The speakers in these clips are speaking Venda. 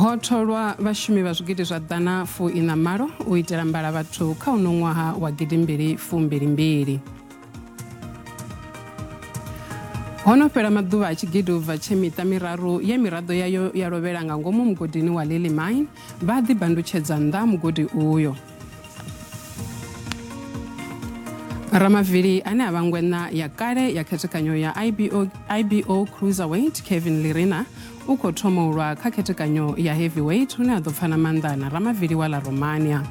Ho tholwa vhashumi vha zwigidi zwa ḓana fu ina malo u itela mbala vhathu kha uno ṅwaha wa gidimbili fumbili-mbili. Ho no fhela maḓuvha a tshigidi u bva tshe miṱa miraru ye miraḓo yayo ya lovhela nga ngomu mugodini wa Lily Mine vha ḓi bandutshedza nnḓa ha mugodi uyo. Ramavili ane a vha ngweṋa ya kale ya khethekanyo ya IBO, IBO Cruiserweight Kevin Lerena u khou thoma u lwa kha khethekanyo ya heavyweight hune a ḓo pfana maanḓa na ramavili wa ḽa Romania.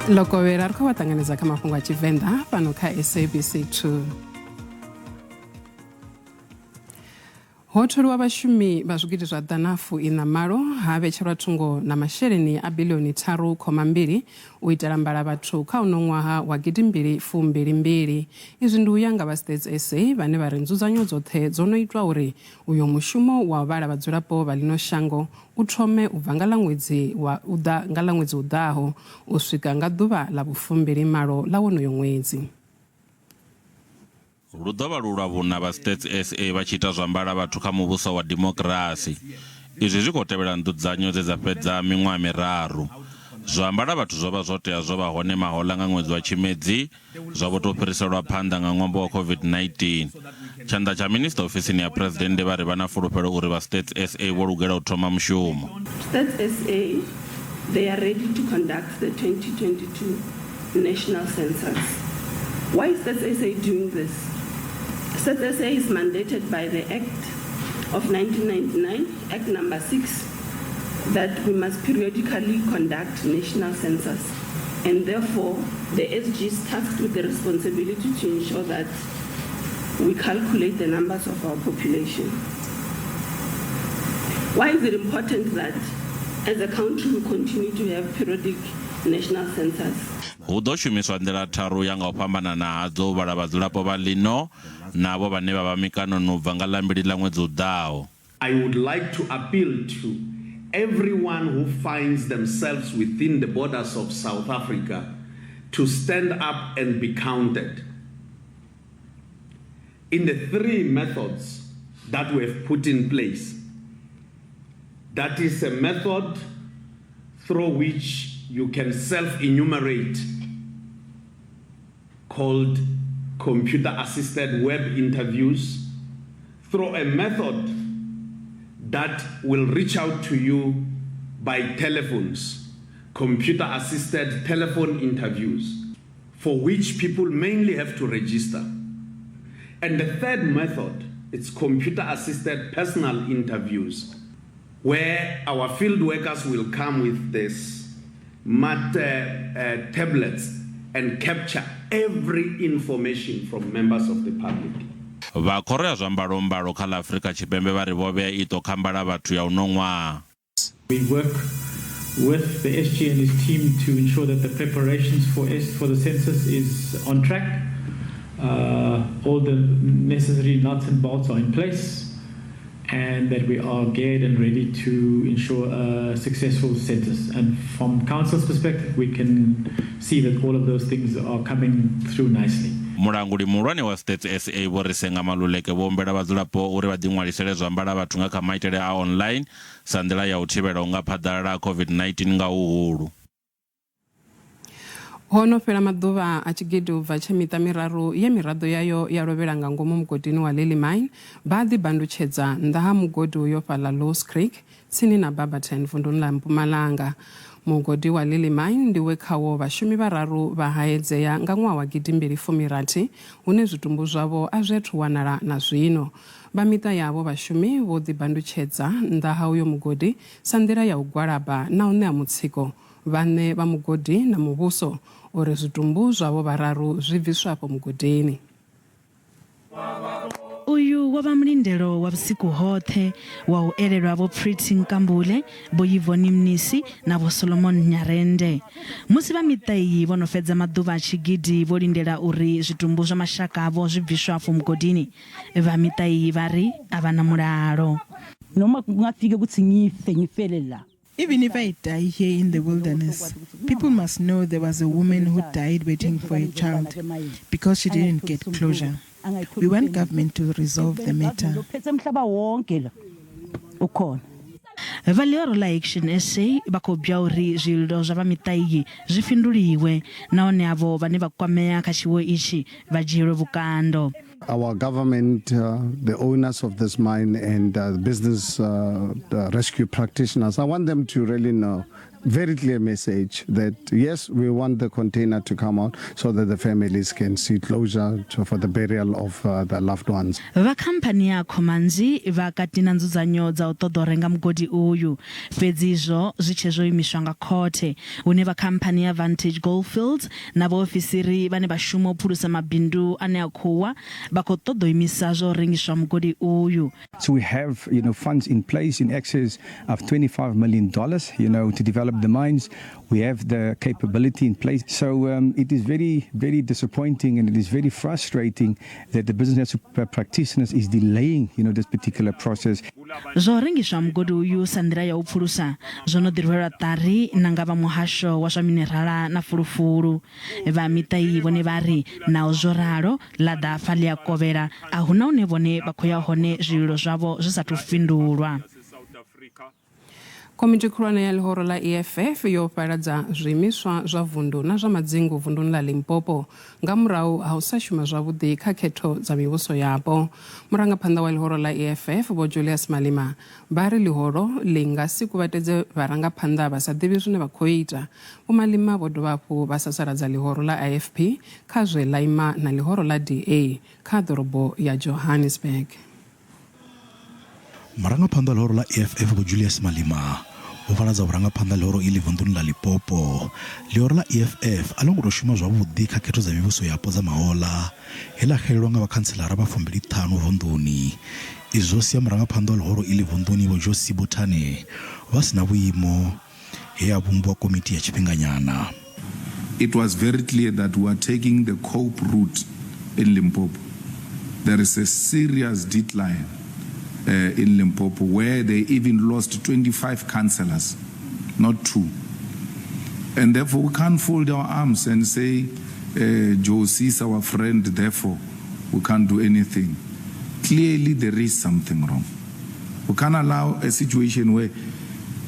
Ḽo kovhela ri khou vha ṱanganedza kha mafhungo a Tshivenḓa fhano kha SABC 2. Ho tholiwa vhashumi vha zwigidi zwa ḓana fu iṋa malo, ha vhetshelwa thungo na masheleni a biḽioni tharu khoma mbili u itela mbala vhathu kha uno ṅwaha wa gidimbili fumbili mbili. Izwi ndi u ya nga vha Stats SA vhane vha ri nzudzanyo dzoṱhe dzo no itwa uri uyo mushumo wa u vhala vhadzulapo vha ḽino shango u thome u bva nga ḽa ṅwedzi wa u ḓa nga ḽa ṅwedzi u ḓaho u swika nga ḓuvha ḽa vhufumbili malo ḽa wonoyo ṅwedzi. Lu ḓo vha lu lwa vhuṋa vha Stats SA vha tshi ita zwa mbala vhathu kha muvhuso wa dimokirasi. Izwi zwi khou tevhela nzudzanyo dze dza fhedza miṅwaha miraru. Zwa mbala vhathu zwo vha zwo tea zwo vha hone mahoḽa nga ṅwedzi wa Tshimedzi, zwa vho tou fhiriselwa phanḓa nga ṅwambo wa COVID-19. Tshanḓa tsha Minisiṱa ofisini ya Phresidennde vha ri vha na fulufhelo uri vha Stats SA vho lugela u thoma mushumo. Stats SA they are ready to conduct the 2022 national census. Why is Stats SA doing this? Stats SA is mandated by the Act of 1999, Act number 6, that we must periodically conduct national census. And therefore, the SG is tasked with the responsibility to ensure that we calculate the numbers of our population. Why is it important that as a country we continue to have periodic national census? Hu ḓo shumiswa nḓila tharu u ya nga u fhambanana hadzo u vhala vhadzulapo vha ḽino na avho vhane vha vha mikanoni u bva nga ḽa mbili ḽa ṅwedzi u ḓaho. I would like to appeal to everyone who finds themselves within the borders of South Africa to stand up and be counted. In the three methods that we have put in place, that is a method through which you can self-enumerate, called computer-assisted web interviews, through a method that will reach out to you by telephones, computer-assisted telephone interviews, for which people mainly have to register. And the third method, it's computer-assisted personal interviews, where our field workers will come with this smart tablets and capture every information from members of the public. Vha khoro ya zwa mbalombalo kha ḽa Afrika Tshipembe vha ri vho vhea iṱo kha mbalavhathu ya uno ṅwaha. We work with the SG and his team to ensure that the preparations for the census is on track. All the necessary nuts and bolts are in place, and that we are geared and ready to ensure a successful census. And from council's perspective, we can see that all of those things are coming through nicely. Mulanguli muhulwane wa Stats SA Vho Risenga Maluleke vho humbela vhadzulapo uri vha ḓiṅwalisele zwa mbalavhathu nga kha maitele a online sa nḓila ya u thivhela u nga phaḓalala ha COVID-19 nga huhulu. Ho no fhela maḓuvha a tshigidi u bva tshe miṱa miraru ye miraḓo yayo ya lovhela nga ngomu mugodini wa Lily Mine vha ḓi bandutshedza nnḓa ha mugodi uyo fhaḽa Louws Creek tsini na Barberton vunduni ḽa Mpumalanga. Mugodi wa Lily Mine ndi we khawo vhashumi vhararu vha haedzea nga ṅwaha wa gidimbili fumi rathi hune zwitumbu zwavho a zwi athu wanala na zwino. Vha miṱa ya avho vhashumi vho ḓi bandutshedza nnḓa ha uyo mugodi sa nḓila ya u gwalaba na u ṋea mutsiko vhaṋe vha mugodi na muvhuso uri zwitumbu zwavho vhararu zwi bviswe afho mugodini. Uyu wo vha mulindelo wa vhusiku hoṱhe wa u elelwa Vho Pretty Nkambule, Vho Yvonne Mnisi na Vho Solomon Nyarende. Musi vha miṱa iyi vho no fhedza maḓuvha a tshigidi vho lindela uri zwitumbu zwa mashaka avho zwi bviswe afho mugodini, vha miṱa iyi vha ri a vha na mulalo. Noma kungafike kutsi ngife ngifele la. Even if I die here in the wilderness, people must know there was a woman who died waiting for a child because she didn't get closure. We want government to resolve the matter. Phethe umhlaba wonke la ukhona. Vha ḽihoro ḽa Action SA vha khou bwa uri zwililo zwa vha miṱa iyi zwi fhinduliwe nahone avho vhane vha kwamea kha tshiwo itshi vha dzhielwe vhukando. Our government, the owners of this mine and business the rescue practitioners, I want them to really know very clear message that yes, we want the container to come out so that the families can see closure for the burial of their loved ones. Vha khamphani ya Khomanzi vha kati na nzudzanyo dza u ṱoḓa u renga mugodi uyu, fhedzi izwo zwi tshe zwo imiswa nga khothe, hune vha khamphani ya Vantage Goldfields na vhaofisiri vhane vha shuma u phulusa mabindu ane a khou wa vha khou ṱoḓa u imisa zwa u rengiswa mugodi uyu. So we have, funds in place in excess of $25 million, to develop the mines. We have the capability in place. So it is very, very disappointing and it is very frustrating that the business practitioners is delaying, this particular process. Zwa u rengiswa mugodi uyu sa nḓila ya u pfulusa zwo no ḓi rwelwa ṱari na nga vha muhasho wa zwa minerala na fulufulu. Vha miṱa iyi vhone vha ri naho zwo ralo ḽa ḓa hafha ḽi a kovhela, a hu na hune vhone vha khou ya hone zwililo zwavho zwi sathu fhindulwa. Komiti khulwane ya ḽihoro ḽa EFF yo fhaladza zwiimiswa zwa vundu na zwa madzingu vunduni ḽa Limpopo nga murahu ha u sa shuma zwavhuḓi kha khetho dza mivhuso yapo. Murangaphanḓa wa ḽihoro ḽa EFF Vho Julius Malema vha ri ḽihoro ḽi nga si kuvhatedze vharangaphanḓa vha sa ḓivhi zwine vha khou ita. Vho Malema vho dovha hafhu vha sasaladza ḽihoro ḽa IFP kha zwe ḽa ima na ḽihoro ḽa DA kha ḓorobo ya Johannesburg. Murangaphanḓa wa ḽihoro ḽa EFF Vho Julius Malema vho fhaladza vhurangaphanḓa ḽihoro iḽi vunḓuni ḽa Limpopo. Ḽihoro ḽa EFF a ḽo ngo tou shuma zwavhuḓi kha khetho dza mivhuso yapo dza mahoḽa he ḽa xelelwa nga vhakhantselara vha 25 vunḓuni. Izwi zwo sia murangaphanḓa wa ḽihoro iḽi vunḓuni Vho Joe Sibuthane vha si na vhuimo he ha vhumbwa komiti ya tshifhinganyana. It was very clear that we are taking the COPE route in Limpopo. There is a serious decline in Limpopo where they even lost 25 councillors, not 2. And therefore we can't fold our arms and say, Josie is our friend, therefore we can't do anything. Clearly there is something wrong. We can't allow a situation where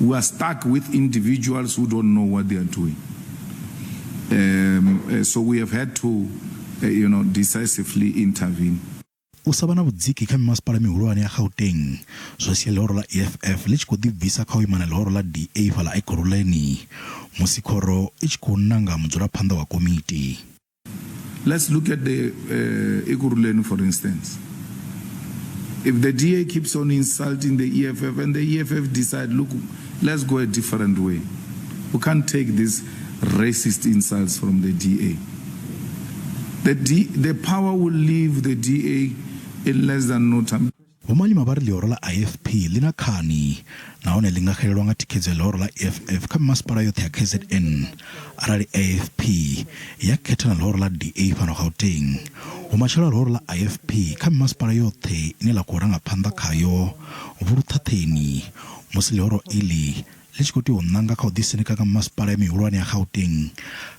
we are stuck with individuals who don't know what they are doing. So we have had to, decisively intervene. U sa vha na vhudziki kha mimasipala mihulwane ya Gauteng zwo sia ḽihoro ḽa EFF ḽi tshi khou ḓibvisa kha u ima na ḽihoro ḽa DA fhaḽa Ekurhuleni musi khoro i tshi khou nanga mudzulaphanḓa wa komiti. Let's look at the Ekurhuleni, for instance. If the DA keeps on insulting the EFF and the EFF decide, look, let's go a different way. We can't take these racist insults from the DA. The power will leave the DA in less than no time. Vho Malema vha ri ḽihoro ḽa IFP ḽi na khani nahone ḽi nga xelelwa nga thikhedzo ya ḽihoro ḽa EFF kha mimasipala yoṱhe ya KZN arali AFP ya khetha na ḽihoro ḽa DA fhano Gauteng. Vhumatshelo ha ḽihoro ḽa IFP kha mimasipala yoṱhe ine ḽa khou ranga phanḓa khayo vhu luṱhaṱheni musi ḽihoro iḽi ḽi tshi khou tea u ṋanga kha u ḓisendeka nga mimasipala ya mihulwane ya Gauteng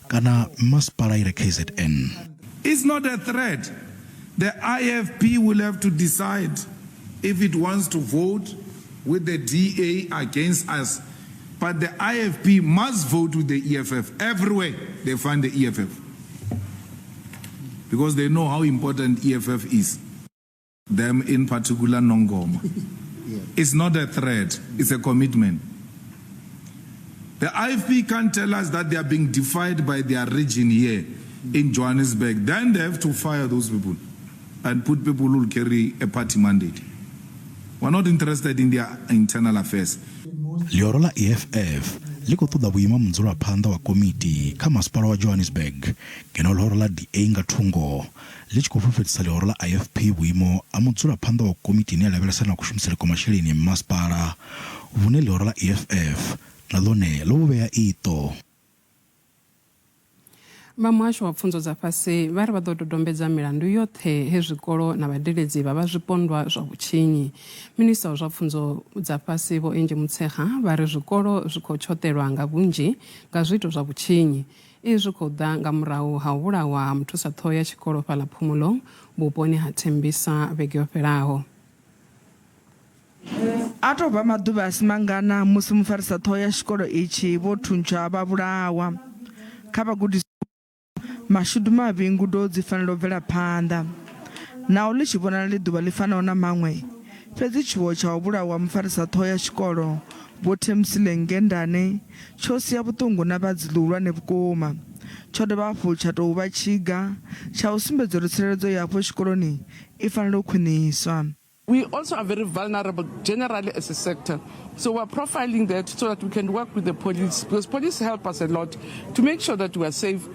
kana mimasipala i re KZN. It's not a threat. The IFP will have to decide if it wants to vote with the DA against us. But the IFP must vote with the EFF everywhere they find the EFF. Because they know how important EFF is. Them in particular, Nongoma. It's not a threat, it's a commitment. The IFP can't tell us that they are being defied by their region here in Johannesburg. Then they have to fire those people and put people who will carry a party mandate. We're not interested in their internal affairs. Ḽihoro ḽa EFF ḽi khou ṱoḓa vhuimo ha mudzulaphanḓa wa komiti kha masipala wa Johannesburg ngeno ḽihoro ḽa DA nga thungo ḽi tshi khou fhulufhedzisa ḽihoro ḽa IFP vhuimo ha mudzulaphanḓa wa komiti ine ya lavhelesa na kushumisele kwa masheleni a mimasipala vhune ḽihoro ḽa EFF na ḽone ḽo vhu vhea iṱo. Vha muhasho wa pfunzo dza fhasi vha ri vha ḓo dodombedza milandu yoṱhe he zwikolo na vhadededzi vha vha zwipondwa zwa vhutshinyi. Minista wa zwa pfunzo dza fhasi Vho Angie Motshekga vha ri zwikolo zwi khou tshoṱelwa nga vhunzhi nga zwiito zwa vhutshinyi. Izwi zwi khou ḓa nga murahu ha u vhulawa ha muthusaṱhoho ya tshikolo fhaḽa Phumulong vhuponi ha Thembisa vhege yo fhelaho. A tou vha maḓuvha a si mangana musi mufarisaṱhoho ya tshikolo itshi vho thuntshwa vha vhulawa. Kha vhagudiswa Mashudu mavhi ngudo dzi fanela u bvela phanḓa. Naho ḽi tshi vhonala ḽi ḓuvha ḽi fanaho na maṅwe, fhedzi tshiwo tsha u vhulawa ha mufarisa ṱhoho ya tshikolo Vho Thembisile Ngendane tsho sia vhuṱungu na vhadzi ḽihulwane vhukuma. Tsho dovha hafhu tsha tou vha tshiga tsha u sumbedza uri tsireledzo ya afho tshikoloni i fanela u khwiṋiswa. We also are very vulnerable generally as a sector. So we're profiling that so that we can work with the police, because police help us a lot to make sure that we are safe.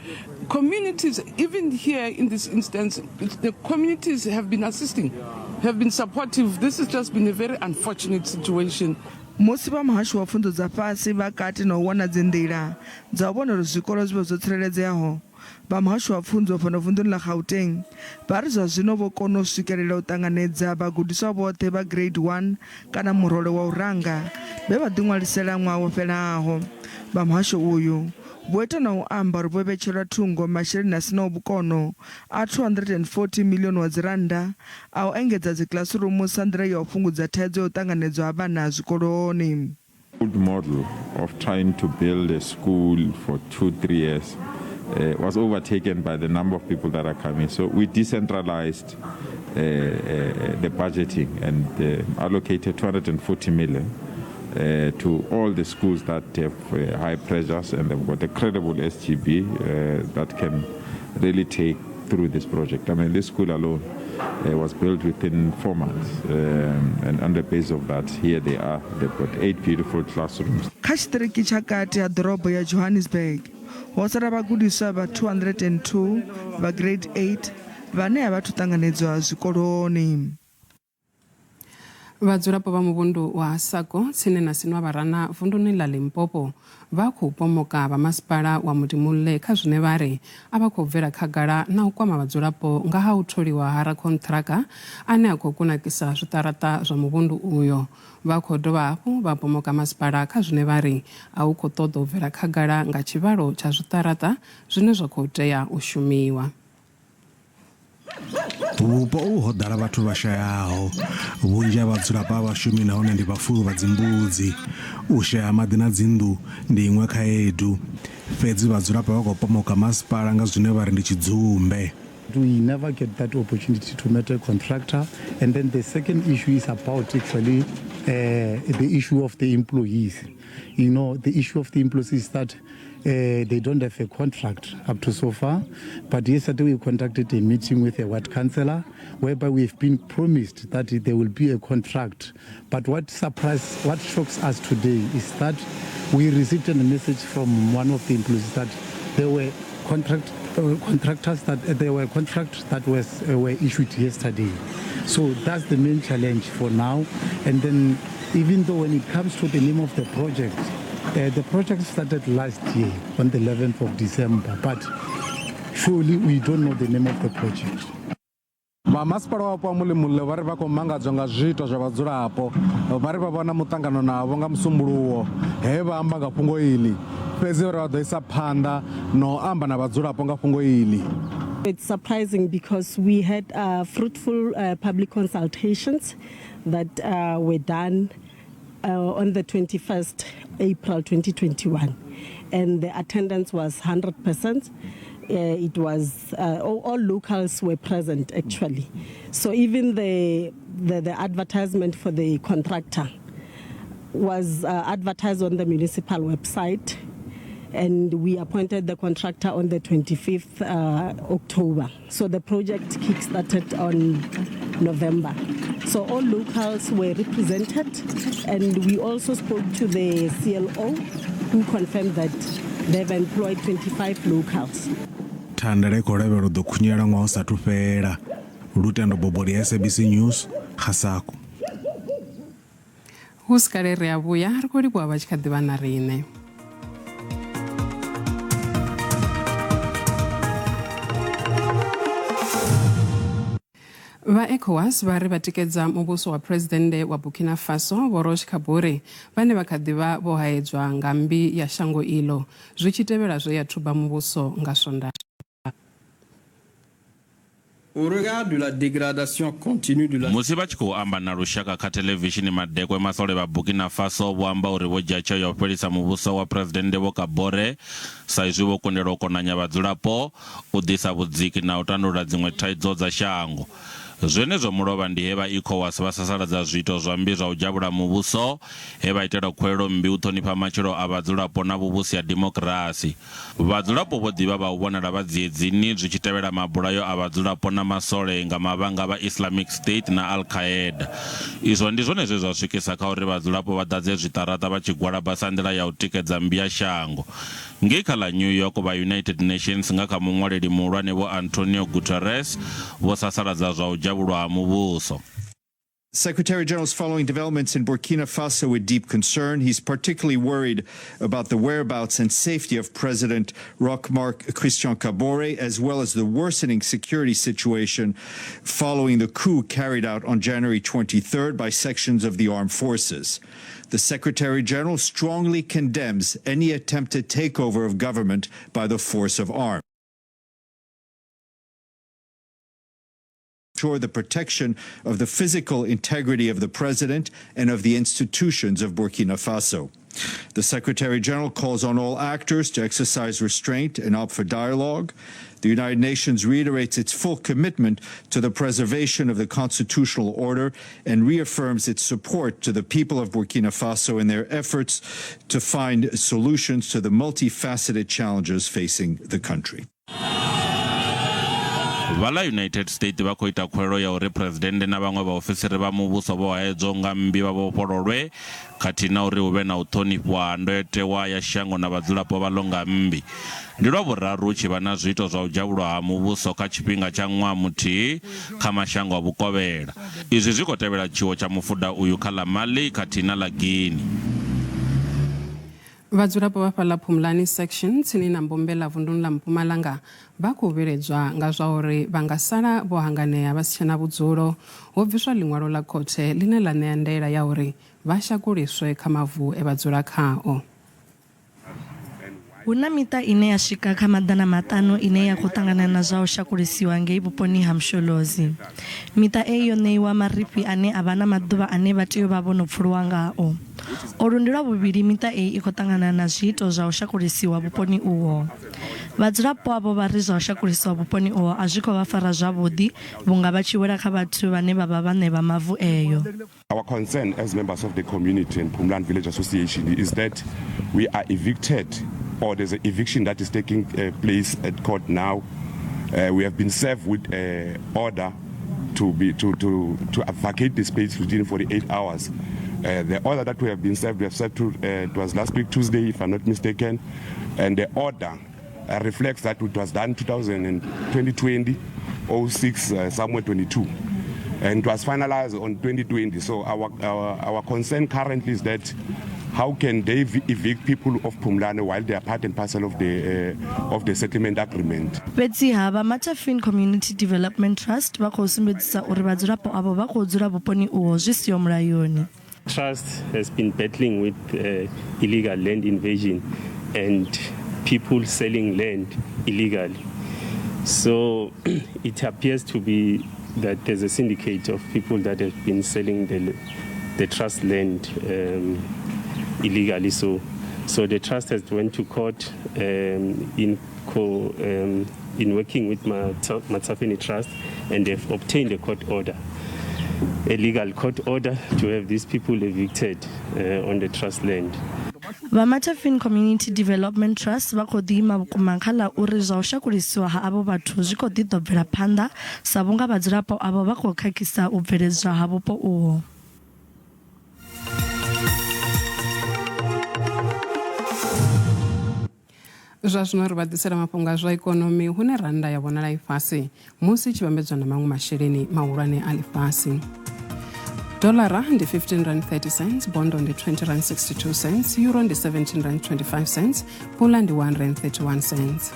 Communities, even here in this instance, the communities have been assisting, have been supportive. This has just been a very unfortunate situation. Musi vha muhasho wa pfunzo dza fhasi vha kati na u wana dzinḓila dza u vhona uri zwikolo zwi vhe zwo tsireledzeaho, Vha muhasho wa pfunzo fhano vunḓuni ḽa Gauteng vha ri zwa zwino vho kona u swikelela u ṱanganedza vhagudiswa vhoṱhe vha Grade 1 kana murole wa u ranga vhe vha ḓiṅwalisela ṅwaha wo fhelaho. Vha muhasho uyu vho ita na u amba uri vho vhetshelwa thungo masheleni a sinaho vhukono a R240 miḽioni wa dzirannda a u engedza dzikiḽasirumu sa nḓila ya u fhungudza thaidzo ya u ṱanganedzwa ha vhana zwikoloni. Old model of trying to build a school for 2-3 years was overtaken by the number of people that are coming. So we decentralized the budgeting and allocated 240 million to all the schools that have high pressures, and they've got a credible SGB that can really take through this project. I mean, this school alone was built within 4 months, and on the basis of that, here they are. They've got 8 beautiful classrooms. Kha tshiṱiriki tsha kati ha ḓorobo ya Johannesburg, ho sala vhagudiswa vha 202 vha grade 8 vhane a vha athu ṱanganedzwa zwikoloni. Vhadzulapo vha muvhundu wa Sako tsini na Sinwavharana vunduni ḽa Limpopo vha khou pomoka vha masipala wa Mudimulle kha zwine vha ri a vha khou bvela khagala na u kwama vhadzulapo nga ha u tholiwa ha rakhonṱhiraka ane a khou kunakisa zwiṱaraṱa zwa muvhundu uyo. Vha khou dovha hafhu vha pomoka masipala kha zwine vha ri a u khou ṱoḓa u bvela khagala nga tshivhalo tsha zwiṱaraṱa zwine zwa khou tea u shumiwa. Vhupo uhu ho ḓala vhathu vha shayaho. Vhunzhi ha vhadzulapo a vha shumi nahone ndi vhafuwi vha dzimbudzi. U shaya maḓi na dzinnḓu ndi iṅwe khaedu. Fhedzi vhadzulapo vha khou pomoka masipala nga zwine vha ri ndi tshidzumbe. We never get that opportunity to meet a contractor. And then the second issue is about actually the issue of the employees. You know, the issue of the employees is that they don't have a contract up to so far. But yesterday we conducted a meeting with a ward councillor whereby we've been promised that there will be a contract. But what shocks us today is that we received a message from one of the employees that there were contractors that there were contracts that were issued yesterday. So that's the main challenge for now. And then even though when it comes to the name of the project, the project started last year on the 11th of December, but surely we don't know the name of the project. Vha masipala wapo wa Mulimulle vha ri vha khou mangadzwa nga zwiito zwa vhadzulapo. Vha ri vha vha na muṱangano navho nga Musumbuluwo he vha amba nga fhungo iḽi, fhedzi vha ri vha ḓo isa phanḓa na u amba na vhadzulapo nga fhungo iḽi. It's surprising because we had fruitful public consultations that were done on the 21st April 2021, and the attendance was 100%. It was all locals were present actually. So even the advertisement for the contractor was advertised on the municipal website, and we appointed the contractor on the 25th October. So the project kick-started on November. So all locals were represented, and we also spoke to the CLO, who confirmed that they've employed 25 locals. Thandela i khou lavhelelwa u ḓo khunyela ṅwaha u sathu fhela. Lutendo Boboli, SABC News, Gasaku. Hu si kale ri a vhuya, ri khou livhuwa vha tshi kha ḓi vha na riṋe. Vha ECOWAS vha ri vha tikedza muvhuso wa Phresidennde wa Burkina Faso Vho Roch Kabore vhane vha kha ḓi vha vho haedzwa nga mmbi ya shango iḽo zwi tshi tevhela zwe ya thuba muvhuso nga Swondaha. Au regard de la dégradation continue de la Musi vha tshi khou amba na lushaka kha thelevishini madekwe, masole vha Burkina Faso vho amba uri vho dzhia tsheo ya u fhelisa muvhuso wa Phresidennde Vho Kabore sa izwi vho kundelwa u konanya vhadzulapo, u ḓisa vhudziki na u tandulula dziṅwe thaidzo dza shango. Zwenezwo mulovha ndi he vha ECOWAS vha sasaladza zwiito zwa mmbi zwa u dzhavhula muvhuso he vha itela khuwelelo mmbi u ṱhonifha matshilo a vhadzulapo na vhuvhusi ha dimokirasi. Vhadzulapo vho ḓi vha vha u vhonala vha dziedzini zwi tshi tevhela mabulayo a vhadzulapo na masole nga mavhanga vha Islamic State na Al-Qaeda. Izwo ndi zwone zwe zwa swikisa kha uri vhadzulapo vha ḓadze zwiṱaraṱa vha tshi gwalaba sa nḓila ya u tikedza mmbi ya shango. Ngei kha ḽa New York, vha United Nations nga kha muṅwaleli muhulwane Vho Antonio Guterres vho sasaladza zwa u dzhavhulwa ha muvhuso. Secretary General is following developments in Burkina Faso with deep concern. He's particularly worried about the whereabouts and safety of President Roch Marc Christian Kabore, as well as the worsening security situation following the coup carried out on January 23rd by sections of the armed forces. The Secretary General strongly condemns any attempted takeover of government by the force of arms. Ensure the protection of the physical integrity of the president and of the institutions of Burkina Faso. The Secretary General calls on all actors to exercise restraint and opt for dialogue. The United Nations reiterates its full commitment to the preservation of the constitutional order and reaffirms its support to the people of Burkina Faso in their efforts to find solutions to the multifaceted challenges facing the country. Vha ḽa United States vha khou ita khuwelelo ya uri Phresidennde na vhaṅwe vhaofisiri vha muvhuso vho haedzwaho nga mmbi vha vhofhololwe khathihi na uri hu vhe na u ṱhonifhiwa ha ndayotewa ya shango na vhadzulapo vhaḽo nga mmbi. Ndi lwa vhuraru hu tshi vha na zwiito zwa u dzhavhulwa ha muvhuso kha tshifhinga tsha ṅwaha muthihi kha mashango a Vhukovhela. Izwi zwi khou tevhela tshiwo tsha mufuda uyu kha ḽa Mali khathihi na ḽa Guinea. Vhadzulapo vha fhaḽa Phumlani Section tsini na Mbombela vunduni ḽa Mpumalanga vha khou vhiledzwa nga zwa uri vha nga sala vho hanganea vha si tshe na vhudzulo. Ho bviswa ḽiṅwalo ḽa khothe ḽine ḽa ṋea ndaela ya uri vha shakuliswe kha mavu e vha dzula khao. Hu na miṱa ine ya swika kha 500 ine ya khou ṱangana na zwa u shakulisiwa ngei vhuponi ha Msholozi. Miṱa eyi yo ṋeiwa marifhi ane a vha na maḓuvha ane vha tea u vha vho no pfuluwa ngao. Olu ndi lwa vhuvhili miṱa eyi i khou ṱangana na zwiito zwa u shakulisiwa vhuponi uho. Vhadzulapo avho vha ri zwa u shakulisiwa vhuponi uho a zwi khou vha fara zwavhuḓi vhunga vha tshi wela kha vhathu vhane vha vha vhaṋe vha mavu eyo. Our concern as members of the community and Phumlani Village Association is that we are evicted, or there's an eviction that is taking place at court now. We have been served with an order to be to to to vacate the space within 48 hours. The order that we have been served, we have served to, it was last week Tuesday, if I'm not mistaken, and the order reflects that it was done 2020, 06, somewhere 22, and it was finalized on 2020. So our concern currently is that how can they evict people of Phumlani while they are part and parcel of the settlement agreement? Fhedziha, vha Matafin Community Development Trust vha khou sumbedzisa uri vhadzulapo avho vha khou dzula vhuponi uho zwi siho mulayoni. Trust has been battling with illegal land invasion and people selling land illegally. So it appears to be that there's a syndicate of people that have been selling the trust land illegally. So the trust has went to court in working with Matafini Trust, and they've obtained a court order, a legal court order to have these people evicted on the trust land. Vha Matafin Community Development Trust vha khou ḓi ima vhukuma kha ḽa uri zwa u shakulisiwa ha avho vhathu zwi khou ḓi ḓo bvela phanḓa sa vhunga vhadzulapo avho vha khou khakhisa u bveledzwa ha vhupo uho. Zwa zwino ri vha ḓisela mafhungo a zwa ikonomi hune rannda ya vhonala i fhasi musi i tshi vhambedzwa na maṅwe masheleni mahulwane a ḽifhasi. Dolara ndi 15 rand 30 cents, bondo ndi 20 rand 62 cents, euro ndi 17 rand 25 cents, pula ndi 1 rand 31 cents.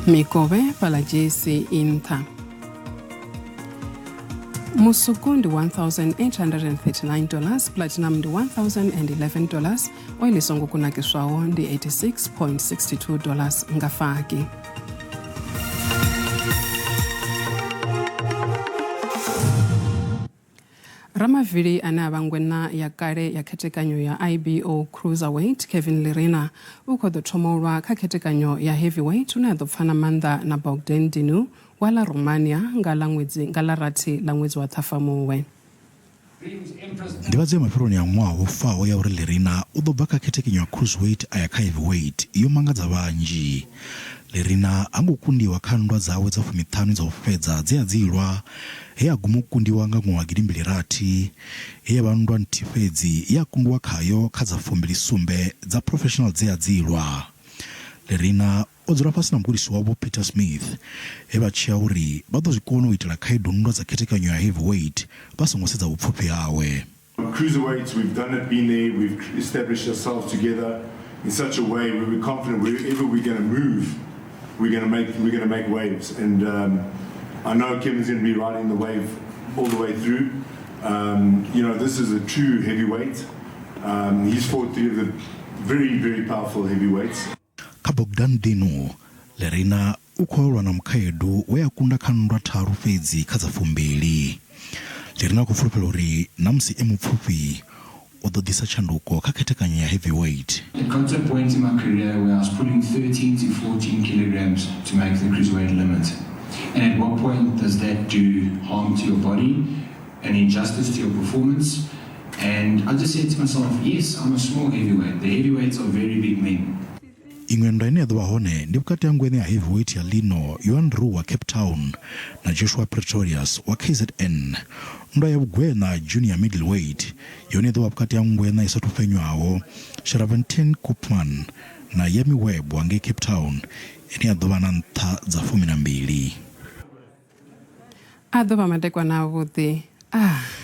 Mikovhe fhaḽa JSE i nṱha. Musuku ndi 1839 dollars, platinum ndi 1011 dollars, oil i songo kunakiswaho ndi 86.62 dollars nga faki. Ramavili ane a vha ngwena ya kale ya khethekanyo ya IBO Cruiserweight Kevin Lerena u khou ḓo thoma u lwa kha khethekanyo ya heavyweight hune a ḓo pfana maanḓa na Bogdan Dinu wa ḽa Romania nga ḽa ṅwedzi nga ḽa rathi ḽa ṅwedzi wa Ṱhafamuhwe. Nḓivhadzo ya mafheloni a ṅwaha wo faho ya uri Lerena u ḓo bva kha khethekanyo ya cruiserweight a ya kha heavyweight yo mangadza vhanzhi. Lerena ha ngo kundiwa kha nndwa dzawe dza fumiṱhanu dza u fhedza dze a dzi lwa, he a guma u kundiwa nga ṅwaha wa gidimbili rathi, he ya vha nndwa nthihi fhedzi ye a kundiwa khayo kha dza fumbili sumbe dza professional dze a dzi lwa. Lerena o dzula fhasi na mugudisi wavho Peter Smith, he vha tshea uri vha ḓo zwi kona u itela khaedu nndwa dza khethekanyo ya heavyweight vha songo sedza vhupfufhi hawe. Cruiserweights, we've done it, been there, we've established ourselves together in such a way where we're confident wherever we're going to move, we're going to make, we're going to make waves. And um, I know Kevin's going to be riding the wave all the way through. Um, you know, this is a true heavyweight. Um, he's fought three of the very, very powerful heavyweights. Kha Bogdan Dinu, Lerena u khou lwa na mukhaedu we a kunda kha nndwa tharu fhedzi kha dza fumbili. Lerena u khou fulufhela uri na musi e mupfufhi, u ḓo ḓisa tshanduko kha khethekanyo ya heavyweight. It got to a point in my career where I was pulling 13 to 14 kilograms to make the cruiserweight limit. And at what point does that do harm to your body and injustice to your performance? And I just said to myself, yes, I'm a small heavyweight. The heavyweights are very big men. Iṅwe nndwa ine ya ḓo vha hone ndi vhukati ha ngweṋe ya heavyweight ya ḽino Johan Roux wa Cape Town na Joshua Pretorius wa KZN. Nndwa ya vhugweṋa junior middleweight yone i ḓo vha vhukati ha ngweṋa i sa athu fhenywaho Sheravantin Koopman na Yemi Webb wa ngei Cape Town ine ya ḓo vha na nṱha dza 12. A ḓo vha madekwana avhuḓi. Ah.